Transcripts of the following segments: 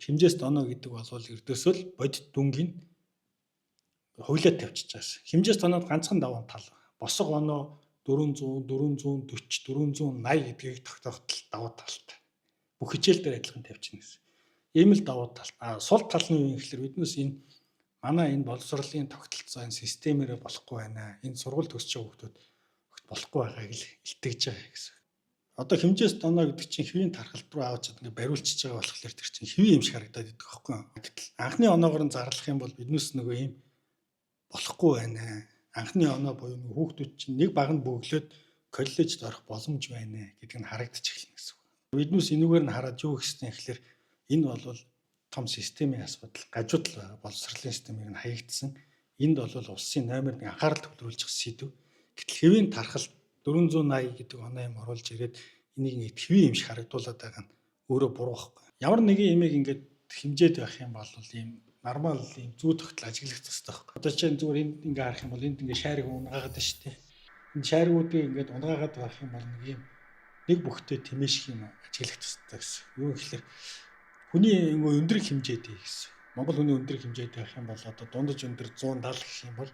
Хэмжээст оноо гэдэг бол ердөөсөө л бодит дүнгийн хувилаад тавьчихж байгаа шээ. Хэмжээст оноод ганцхан давуу тал. Босго оноо 400, 440, 480 гэдгийг тогтооход давуу талтай. Бүх хичээл дээр адилхан тавьчихна гэсэн. Ийм л давуу тал. А сул тал нь юу юм гэхээр биднээс энэ манай энэ боловсролын тогтолцоо энэ системээрээ болохгүй байна. Энэ сургууль төгсөж байгаа хүмүүс болохгүй байгааг л илтгэж байгаа гэсэн. Одоо хэмжээс оноо гэдэг чинь хэвийн тархалт руу авч чад ингээ бариулчихж байгаа болохоор тэр чинь хэвийн юм шиг харагдаад идэх байхгүй юу. Гэтэл анхны оноогоор нь зарлах юм бол биднээс нөгөө ийм болохгүй байна. Анхны оноо буюу нөгөө хүүхдүүд чинь нэг баг нь бөглөөд коллежид орох боломж байна гэдэг нь харагдчих эхэлнэ гэсэн үг. Биднээс энүүгээр нь хараад юу гэснэ гэхэлэр энэ бол том системийн асуудал, гажуудал байгаа. Боловсролын системийг нь хаягдсан. Энд бол улсын номер 1 анхаарал төвлөрүүлж сэдв. Гэтэл хэвийн тархалт 480 гэдэг оноо юм оруулж ирээд энийг ингээд хэвийн юм шиг харагдуулаад байгаа нь өөрөө буруу байхгүй. Ямар нэгэн имийг ингээд хэмжээд байх юм бол ийм нормал ийм зүү тогтол ажиглах хэрэгтэй байхгүй. Одоо чинь зүгээр энд ингээд харах юм бол энд ингээд шаариг унгаагаад байна шүү дээ. Энэ шааргуудыг ингээд унгаагаад байх юм бол нэг ийм нэг бүхтэй тэмээших юм ажиглах хэрэгтэй гэсэн. Юу гэхээр хүний өндөр хэмжээд гэсэн. Монгол хүний өндөр хэмжээд байх юм бол одоо дундаж өндөр 170 гэх юм бол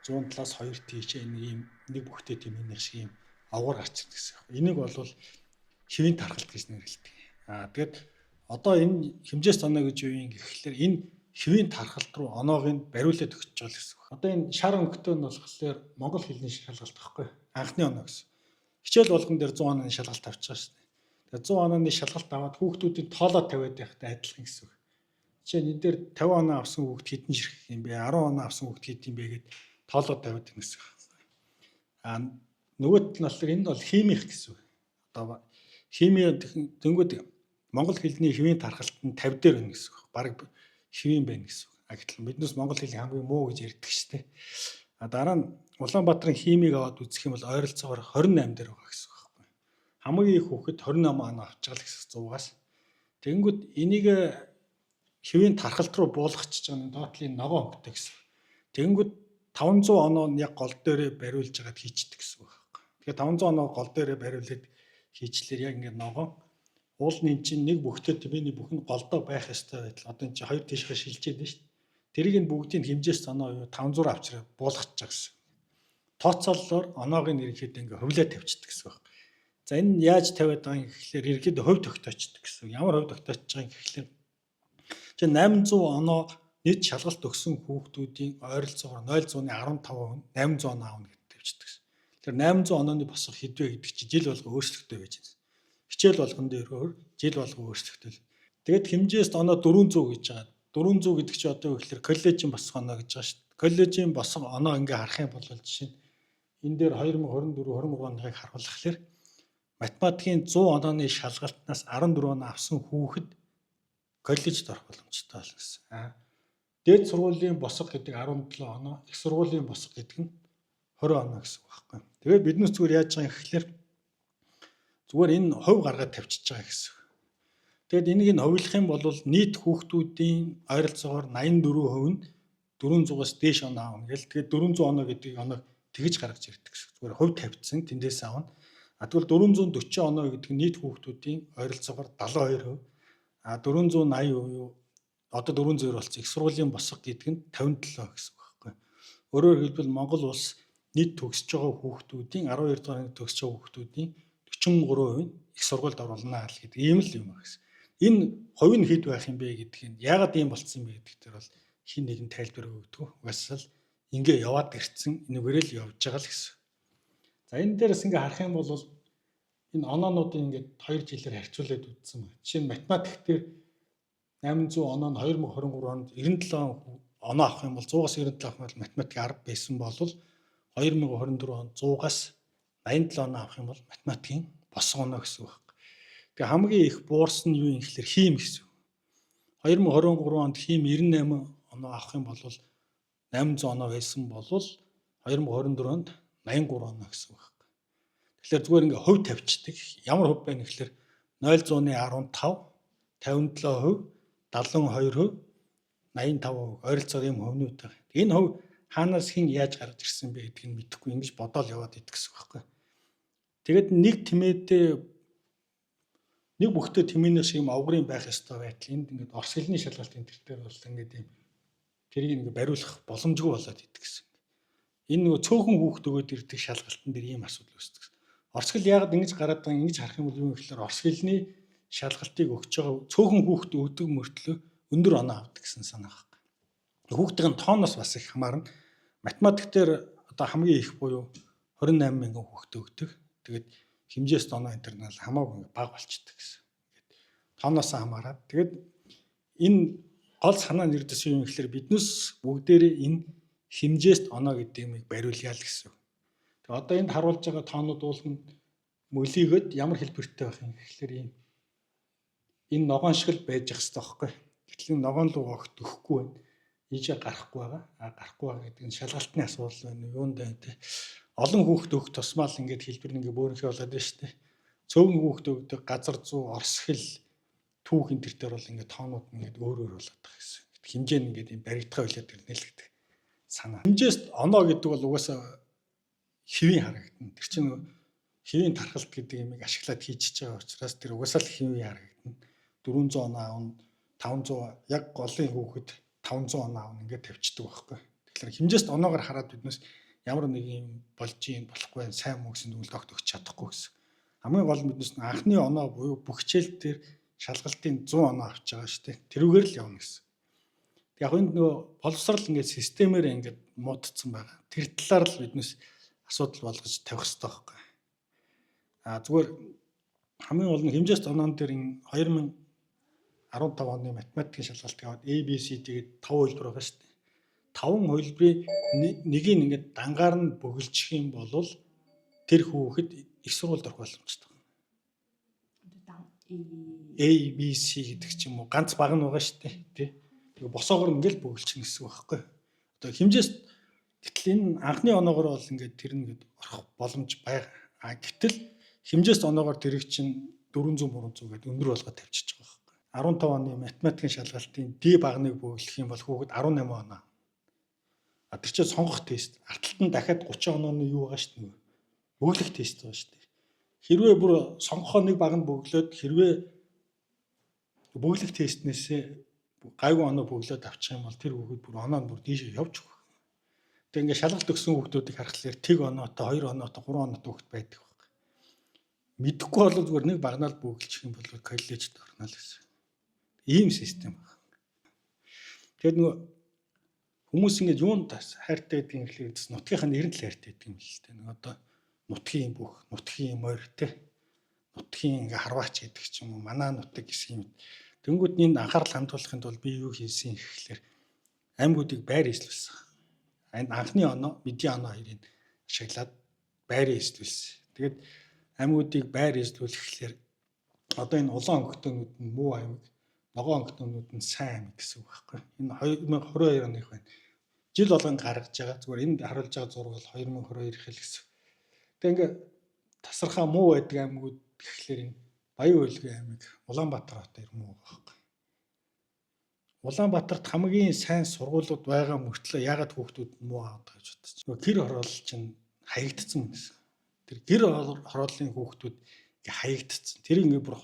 170-аас 2 тийшээ нэг ийм нэг бүхтэй тэмээх шиг ийм овгор гарч ирдэг гэсэн. Энийг бол хэвийн тархалт гэж нэрлэдэг. Аа тэгэд одоо энэ хэмжээс оноо гэж юу юм гэхлээр энэ хэвийн тархалт руу оноог нь бариулаад өгч байгаа л гэсэн. Одоо энэ шар өнгөтэй нь болохоор монгол хэлний шалгалт байхгүй анхны оноо гэсэн. Хичээл болгон дээр 100 онооны шалгалт авч байгаа шүү дээ. Тэгээ 100 онооны шалгалт аваад хүүхдүүдийн тоолоо тавиад байхтай адилхан гэсэн үг. Жишээ нь энэ дээр 50 оноо авсан хүүхд хэдэн ширхэг юм бэ? 10 оноо авсан хүүхд хэд юм бэ гэд тоолоо тавиад байна гэсэн үг. А нөгөө тал нь болохоор энэ бол химих гэсэн үг. Одоо хими дөнгөд монгол хэлний хэвийн тархалт нь 50 дээр байна гэсэн үг. Бараг хэвийн байна гэсэн үг. А гэтэл биднээс монгол хэл хамгийн муу гэж ярьдаг шүү дээ. А дараа нь Улаанбаатарын химиг аваад үзэх юм бол ойролцоогоор 28 дээр байгаа гэсэн үг байхгүй. Хамгийн их хүүхэд 28 оноо авч байгаа л гэсэн 100-аас. Тэгэнгүүт энийг хэвийн тархалт руу буулгачихж байгаа нь доотлын ногоон өнгөтэй гэсэн. Тэгэнгүүт 500 оноо нь яг гол дээрээ бариулж хагаад хийчдэг гэсэн үг байхгүй. Тэгэхээр 500 оноо гол дээрээ бариулаад хийчлэр яг ингээд ногоон уулны чинь нэг бүхтэй тэмээний бүх нь голдоо байх ёстой байдал. Одоо энэ чинь хоёр тийшээ шилжээд байна шүү дээ. Тэрийг нь бүгдийг хэмжээс оноо юу 500 авчраа буулгачих гэсэн. Тооцооллоор оноог нь ерөнхийдөө ингээ хувлаа тавьчихдаг гэсэн үг. За энэ яаж тавиад байгаа юм гэхлээр ерөнхийдөө хувь тогтоочдөг гэсэн. Ямар хувь тогтоочж байгаа юм гэхлээр чинь 800 оноо нийт шалгалт өгсөн хүүхдүүдийн ойролцоогоор 0.15% 800 оноо авна гэдэг тавьчихдаг гэсэн. Тэгэхээр 800 онооны босго хэд вэ гэдэг чинь жил болго өөрчлөлттэй байж байна. Хичээл болгон дээр өөр, жил болго өөрчлөлттэй. Тэгээд хэмжээст оноо 400 гэж байгаа. 400 гэдэг чинь одоо юу гэхээр коллежийн босго оноо гэж байгаа шүү дээ. Коллежийн босго оноо ингээ харах юм бол жишээ нь энэ дээр 2024 23 оныхыг харуулхлаар математикийн 100 онооны шалгалтнаас 14 оноо авсан хүүхэд коллежид орох боломжтой болно гэсэн. Аа дээд сургуулийн босго гэдэг 17 оноо, их сургуулийн босго гэдэг нь 20 оноо гэсэн үг байхгүй. Тэгээд биднес зүгээр яаж байгаа юм гэхлээр зүгээр энэ хувь гаргаад тавьчихж байгаа гэсэн. Тэгээд энийг нь хувилах юм бол нийт хүүхдүүдийн ойролцоогоор 84% нь 400-аас дээш оноо авна гэл. Тэгээд 400 оноо гэдгийг оноог тэгж гаргаж ирдэг гэсэн. Зүгээр хувь тавьчихсан тэндээс авна. А тэгвэл 440 оноо гэдэг нь нийт хүүхдүүдийн ойролцоогоор 72%. А 480% одоо 400 болсон. Их сургуулийн босго гэдэг нь 57 гэсэн үг байхгүй. Өөрөөр хэлбэл Монгол улс нийт төгсөж байгаа хүүхдүүдийн 12 дугаар анги төгсөж байгаа хүүхдүүдийн 43% нь их сургуульд оруулна л гэдэг ийм л юм байна гэсэн. Энэ хувь нь хэд байх юм бэ гэдгийг яагаад ийм болцсон юм бэ гэдэг дээр бол хин нэгэн тайлбар өгдөг. Угаасаа л ингээ яваад ирцэн энүүгээрээ л явж байгаа л гэсэн. За энэ дээрээс ингээ харах юм бол энэ оноонуудыг ингээд 2 жилээр харьцуулаад үзсэн байна. Жишээ нь математик дээр 800 оноо нь 2023 онд 97 оноо авах юм бол 100-аас 97 авах юм бол математик 10 байсан бол 2024 онд 100-аас 87 оноо авах юм бол математикийн босго оноо гэсэн үг байна. Тэгээ хамгийн их буурсан нь юу юм гэхэлэр хим гэсэн. 2023 онд хим 98 оноо авах юм бол 800 оноо байсан бол 2024 онд 83 оноо гэсэн үг байна. Тэгэхээр зүгээр ингээ хувь тавьчихдаг. Ямар хувь байна гэхэлэр 0.15, 57%, 72%, 85% ойролцоогоор ийм хувнууд байгаа. Энэ хувь хаанаас хэн яаж гарч ирсэн бэ гэдгийг нь мэдэхгүй ингэж бодоол яваад идэх гэсэн үг байхгүй. Тэгээд нэг тэмээдээ Нэг бүхтээ тэмээнээс юм овгорын байх ёстой байтал энд ингээд орос хэлний шалгалт энэ төр дээр бол ингээд юм тэрийг ингээд бариулах боломжгүй болоод идэг гэсэн. Энэ нөгөө цөөхөн хүүхд өгөөд ирдэг шалгалтан дээр ийм асуудал үүсдэг. Орос хэл яагаад ингэж гараад байгаа, ингэж харах юм бол юу гэхээр орос хэлний шалгалтыг өгч байгаа цөөхөн хүүхд өгдөг мөртлөө өндөр оноо авдаг гэсэн санаа байхгүй. Хүүхдийн тооноос бас их хамаарна. Математик дээр одоо хамгийн их буюу 28 мянган хүүхд өгдөг. Тэгээд хэмжээс оноо энэ төр нь хамаагүй бага болчдөг гэсэн. Ингээд тооноос хамаарат. Тэгээд энэ гол санаа нь ердөөс юм гэхээр биднээс бүгдээрээ энэ хэмжээст оноо гэдэг юмыг бариулъя л гэсэн. Тэгээ одоо энд харуулж байгаа тоонууд уул нь мөлийгöd ямар хэлбэртэй байх юм гэхээр ийм энэ ногоон шиг л байж ах хэрэгтэй байхгүй. Гэтэл энэ ногоон руу огт өгөхгүй байна. Ийжээ гарахгүй байгаа. А гарахгүй байгаа гэдэг нь шалгалтны асуудал байна. Юунд байна те. Олон хүүхд өгөх тусмаа л ингээд хэлбэр нь ингээд бөөрөнхий болоод байна шүү дээ. Цөөхөн хүүхд өгдөг газар зүй, орос хэл, түүх энэ төр дээр бол ингээд тоонууд нь ингээд өөр өөр болоод байгаа гэсэн. Хэмжээ нь ингээд юм баригдахаа болоод ирнэ л гэдэг санаа. Хэмжээст оноо гэдэг бол угаасаа хэвийн харагдана. Тэр чинь хэвийн тархалт гэдэг юмыг ашиглаад хийчихэж байгаа учраас тэр угаасаа л хэвийн харагдана. 400 оноо аавна, 500 яг голын хүүхэд 500 оноо аавна ингээд тавьчихдаг байхгүй. Тэгэхээр хэмжээст оноогоор хараад биднээс ямар нэг юм болж ийн болохгүй байх, сайн муу гэсэн дүгнэлт огт өгч чадахгүй гэсэн. Хамгийн гол нь биднээс анхны оноо буюу бүх хичээл дээр шалгалтын 100 оноо авч байгаа шүү дээ. Тэрүүгээр л явна гэсэн. Яг энд нөгөө боловсрал ингээд системээр ингээд муудцсан байгаа. Тэр талаар л биднээс асуудал болгож тавих хэрэгтэй байхгүй. А зүгээр хамгийн гол нь хэмжээст оноон дээр энэ 2015 оны математикийн шалгалтыг аваад A B C D гээд 5 хувилбар байгаа шүү дээ. 5 хувилбарын нэгийг ингээд дангаар нь бөглөчих юм бол тэр хүүхэд их сургуульд орох боломжтой. A B C гэдэг ч юм уу ганц баг нь байгаа шүү дээ, тий. Тэгээ босоогоор ингээл бөглөчих гэсэн үг байхгүй. Одоо хэмжээс гэтэл энэ анхны оноогоор бол ингээд тэр нь ингээд орох боломж байгаа. А гэтэл хэмжээс оноогоор тэрийг чинь 400 300 гэдэг өндөр болгоод тавьчихж байгаа байхгүй. 15 оны математикийн шалгалтын D багныг бөглөх юм бол хүүхэд 18 оноо. А тэр чинь сонгох тест. Арталт нь дахиад 30 онооны юу байгаа шүү дээ. Бөглөх тест байгаа шүү дээ. Хэрвээ бүр сонгохоо нэг баг нь бөглөөд хэрвээ бөглөх тестнээсээ гайгүй оноо бөглөөд авчих юм бол тэр хүүхэд бүр оноо нь бүр дээшээ явж өгөх. Тэгээ ингээд шалгалт өгсөн хүүхдүүдийг харахаар тэг оноотой, 2 оноотой, 3 оноотой хүүхд байдаг баг. Мэдэхгүй бол зүгээр нэг багнаал бөглөчих юм бол коллежид орно л гэсэн. Ийм систем байна. Тэгээд нөгөө хүмүүс ингээд юунд хайртай гэдэг юм гэхлээр нутгийнхаа нэрэн л хайртай гэдэг юм л л дээ. Нөгөө одоо нутгийн бүх, нутгийн морь те. Нутгийн ингээ харваач гэдэг ч юм уу, манаа нутаг гэсэн юм. Тэнгүүд нь энд анхаарал хандуулахын тулд би юу хийсэн гэхлээр аймагуудыг байр эзлүүлсэн. Анхны оноо, мэдийн оноо хоёрыг ашиглаад байр эзлүүлсэн. Тэгээд аймагуудыг байр эзлүүлэхлээр одоо энэ улаан өнгөтөнүүд нь муу аймаг, ногоон өнгөтөнүүд нь сайн аймаг гэсэн үг байхгүй. Энэ 2022 оных байна. Жил болгон гаргаж байгаа. Зүгээр энд харуулж байгаа зураг бол 2022 хэл гэсэн. Тэгээ ингээ тасархаа муу байдаг аймагуд гэхлээр энэ Баян-Өлгөн аймаг, Улаанбаатар хот хоёр муу байхгүй. Улаанбаатарт хамгийн сайн сургуулиуд байгаа мөртлөө яагаад хүүхдүүд муу авдаг гэж бодчих. Нөгөө гэр хороолол чинь хаягдцсан гэсэн. Тэр гэр хорооллын хүүхдүүд ингээ хаягдцсан. Тэр ингээ бүр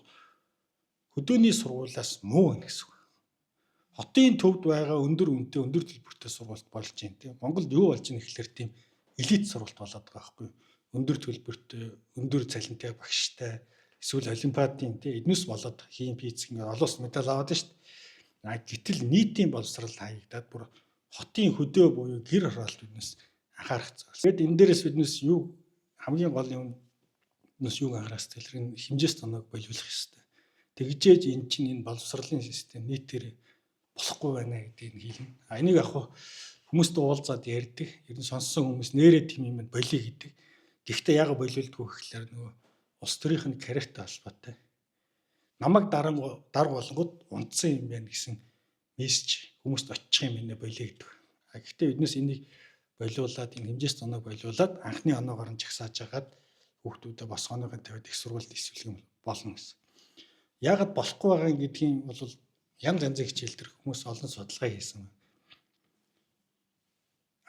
хөдөөний сургуулиас муу гэнэ гэсэн үг. Хотын төвд байгаа өндөр үнэтэй өндөр төлбөртэй сургуульд болж байна тийм. Монголд юу болж байна гэхлээр тийм элит сургуульд болоод байгаа байхгүй юу? Өндөр төлбөртэй, өндөр цалинтай багштай, эсвэл олимпиадын тийм эднүс болоод хим физик ингээ олон улс медаль аваад байна шүү дээ. А гэтэл нийтийн боловсрал хаягдаад бүр хотын хөдөө буюу гэр хороолт биднээс анхаарах зүйл. Тэгэд энэ дээрээс биднээс юу хамгийн гол юм биднээс юуг анхаарах хэрэгтэй гэхээр энэ хэмжээс тоноог болиулах хэрэгтэй. Тэгжээж эн чинь энэ боловсролын систем нийтээр болохгүй байна гэдгийг хэлнэ. А энийг яг хүмүүстэй уулзаад ярьдаг. Ер нь сонссон хүмүүс нэрээ тийм юм болиё гэдэг. Гэхдээ яг болиулдгүй гэхлээр нөгөө улс төрийнх нь карьертай холбоотой. Намайг дарга болонгод унтсан юм байна гэсэн мессеж хүмүүст очих юм байна болиё гэдэг. А гэхдээ биднээс энийг болиулаад энэ хэмжээс тоноог болиулаад анхны оноогоор нь жагсааж хагаад хүүхдүүдэд босгооныгоо тавиад их сургуульд исвэлэх юм болно гэсэн. Яагаад болохгүй байгаа гэдгийг бол янз янзын хичээл төр хүмүүс олон судалгаа хийсэн.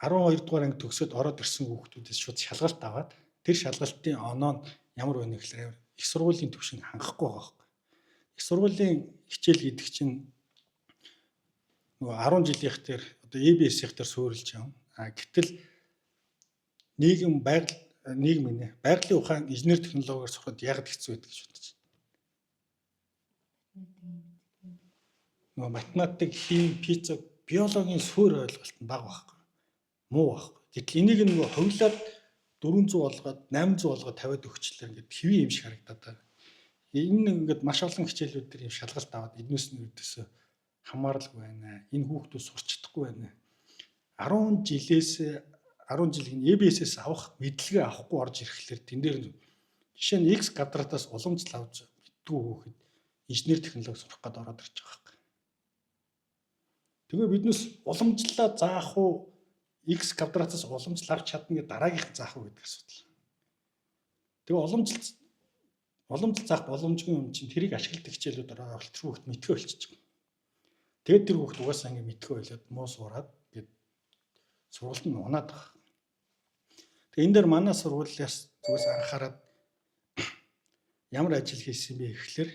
12 дугаар анги төгсөөд ороод ирсэн хүүхдүүдээс шууд шалгалт аваад тэр шалгалтын оноо нь ямар байна гэхлээр их сургуулийн түвшинг хангахгүй байгаа байхгүй. Их сургуулийн хичээл гэдэг чинь нөгөө 10 жилийнх дээр одоо EBS-ийнх дээр суурилж явна. А гэтэл нийгэм байгаль нийгэм нэ байгалийн ухаан инженер технологиор сурахад яг хэцүү байдаг гэж бодож байна. Нөгөө математик, хим, физик, биологийн суурь ойлголт нь бага байхгүй. Муу байхгүй. Гэтэл энийг нөгөө хувилаад 400 болгоод 800 болгоод тавиад өгчлээ ингээд хэвийн юм шиг харагдаад байна. Энэ ингээд маш олон хичээлүүд дээр юм шалгалт аваад эднээс нь үүдээсээ хамааралгүй байна. Энэ хүүхдүүд сурч чадахгүй байна. 10 жилээс 10 жилийн EBS-ээс авах мэдлэгээ авахгүй орж ирэхлээр тэн дээр жишээ нь X квадратаас уламжлал авч мэддгүй хүүхэд инженер технологи сурах гээд ороод ирж байгаа байхгүй. Тэгээ биднес уламжлалаа заах уу, X квадратаас уламжлал авч чадна гэдэг дараагийнх заах уу гэдэг асуудал. Тэгээ уламжлал заах боломжгүй юм чинь тэрийг ашигладаг хичээлүүд ороо тэр хүүхэд мэдхээ болчихж байгаа. Тэгээд тэр хүүхэд угаасаа ингэ мэдхээ болоод муу сураад гээд сургуульд нь унаад байгаа. Тэгээ энэ дээр манай сургуулиас зүгээс анхаарад ямар ажил хийсэн бэ гэхлээр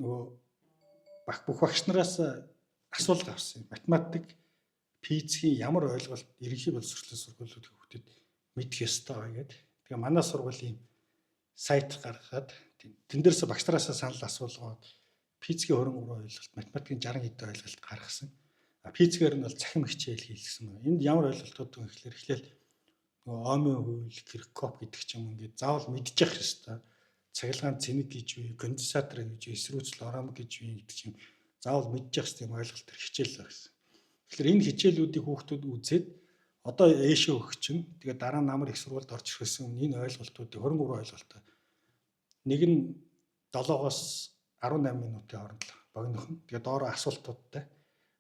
нөгөө бүх багш нараас асуулга авсан. Математик, физикийн ямар ойлголт ерөнхий боловсролын сургуулиуд хүүхдэд мэдэх ёстой гэдэг. Тэгээ манай сургуулийн сайт гаргаад тэн дээрээс багш нараас санал асуулгаад физикийн 23 ойлголт, математикийн 60 хэдэн ойлголт гаргасан. А физикээр нь бол цахим хичээл хийлгэсэн байна. Энд ямар ойлголтууд вэ гэхлээр эхлээл нөгөө Омын хууль, Киркоп гэдэг ч юм ингээд заавал мэдчих ёстой. Цахилгаан цэнэг гэж бий, конденсатор гэж бий, эсрүүцэл ором гэж бий гэдэг чинь заавал мэдчих ёстой юм ойлголт төр хичээл гэсэн. Тэгэхээр энэ хичээлүүдийг хүүхдүүд үзээд одоо ээшээ өгч чинь тэгээ дараа нь намар их сургуульд орж ирэхээс өмнө энэ ойлголтуудыг 23 ойлголттой нэг нь 7-оос 18 минутын хооронд л богинохон. Тэгээ доороо асуултуудтай.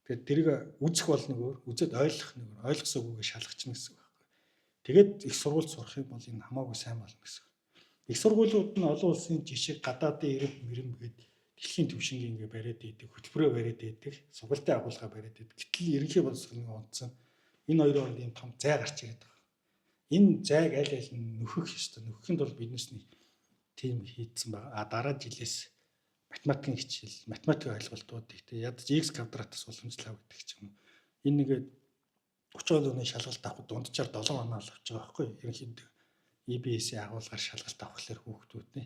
Тэгээд тэрийг үзэх бол нэг өөр, үзээд ойлгох нэг өөр, ойлгосоогүйгээ шалгачихна гэсэн үг байхгүй. Тэгээд их сургууль сурах юм бол энэ хамаагүй сайн болно гэсэн. Их сургуулиуд нь олон улсын жишээ гадаадын ирэв мэрэм гээд дэлхийн түвшингийн ингээ бариад идэг, хөтөлбөрөө бариад идэг, сургуультай агуулга бариад идэг. Гэтэл ерөнхий боловсролын онцсон энэ хоёрын хооронд ийм том зай гарч ирээд байгаа. Энэ зайг аль аль нь нөхөх ёстой. Нөхөхийн тулд биднес нэг тим хийдсэн байгаа. А дараа жилээс математикийн хичээл, математикийн ойлголтуудыг тэ ядаж x квадратаас уламжлав гэдэг ч юм уу. Энэ нэгээд 30 оны шалгалт авах дунджаар 7 оноо л авч байгаа байхгүй юу? Ерөнхийдөө EBS-ийн агуулгаар шалгалт авахлаар хүүхдүүд нэ.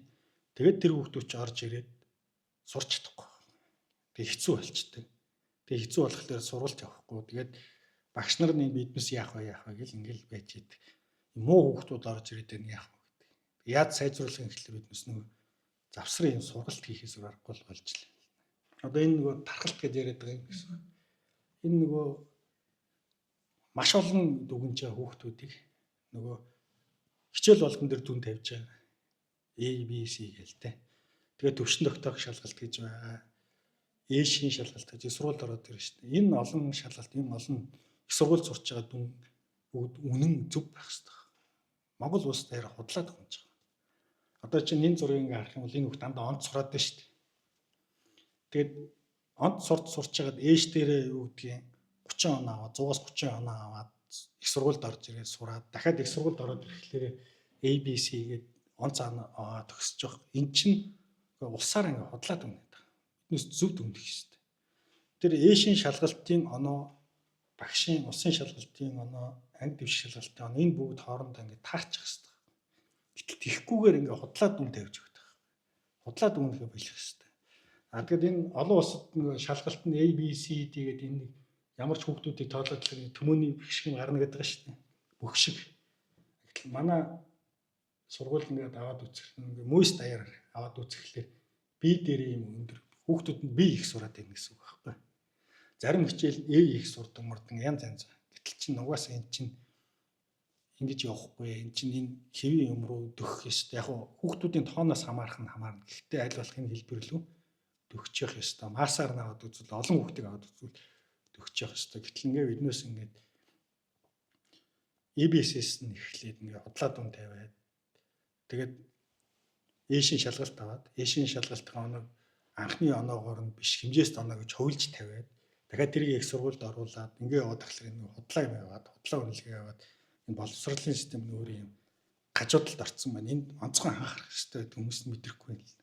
Тэгээд тэр хүүхдүүд ч орж ирээд сурч чадахгүй. Тэгээ хэцүү болчихдээ. Тэгээ хэцүү болохоор сургалт явахгүй. Тэгээд багш нар нь биднес яах вэ яах вэ гэл ингээл байж идэг. Муу хүүхдүүд орж ирээд байна яах вэ гэдэг. Яаж сайжруулах юм гэхэлээ биднес нөгөө завсрын юм сургалт хийхээс аргагүй болж л. Одоо энэ нөгөө тархалт гэж яриад байгаа юм гэсэн. Энэ нөгөө маш олон дүгнж байгаа хүүхдүүдийг нөгөө хичээл болгон дээр дүн тавьж байгаа. A B C гээл те. Тэгээд төвшин тогтоох шалгалт гэж байгаа. Ээшийн шалгалт гэж сургуульд ороод ирнэ шүү дээ. Энэ олон шалгалт, энэ олон их сургууль сурч байгаа дүн бүгд үнэн зөв байх хэрэгтэй. Монгол улс дээр худлаад гомж байгаа. Одоо чинь энэ зургийг ингээ харах юм бол энэ хүүхд дандаа онц сураад байна шүү дээ. Тэгээд онц сурч байгаад ээш дээрээ юу гэдгийг 30 оноо аваад 100-аас 30 оноо аваад их сургуульд орж ирээд сураад дахиад их сургуульд ороод ирэхлээр ABC гээд онц төгсөж байгаа. Эн чинь улсаар ингээ худлаад өгнө. Биднээс зөв дүнлэх хэрэгтэй. Тэр ээшийн шалгалтын оноо, багшийн улсын шалгалтын оноо, анги дэвших шалгалтын оноо энэ бүгд хоорондоо ингээ таарчих хэрэгтэй. Гэтэл тийхгүйгээр ингээ худлаа дүн тавьж өгдөг. Худлаа дүнлэхэ болох хэрэгтэй. А тэгэд энэ олон улсад нэг шалгалт нь A B C D гэдэг энэ ямар ч хүүхдүүдийг тоолоод төмөөний бэхшиг гарна гэдэг шүү дээ. Бүх шиг. Гэтэл манай сургууль ингээд аваад үзэх ингээ мөс даяар аваад үзэхлээр би дээр юм өндөр хүүхдүүд нь би их сураад байна гэсэн үг байхгүй. Зарим хичээл A их сурдаг мурдан янз янз. Гэтэл чинь угаасаа эн чинь ингэж явахгүй, эн чинь энэ хэвийн юм руу дөхөх ёстой. Яг хүүхдүүдийн тооноос хамаарах нь хамаарна. Гэхдээ аль болох энэ хэлбэр лүү дөхчих ёстой. Массаар нь аваад үзвэл олон хүүхдийг аваад үзвэл дөхчих ёстой. Гэтэл ингээ биднээс ингээд EBS-с нь эхлээд ингээ худлаа дүн тавиад тэгээд Ээшийн шалгалт аваад Ээшийн шалгалтын оног анхны оноогоор нь биш хэмжээст оноо гэж хувилж тавиад дахиад тэрийг их сургуульд оруулаад ингээ яваад тахлаар энэ худлаа юм яваад худлаа үнэлгээ яваад энэ боловсролын систем нь өөр юм гажуудалд орцсон байна. Энд онцгой анхаарах хэрэгтэй гэдэг хүмүүс нь мэдрэхгүй юм л.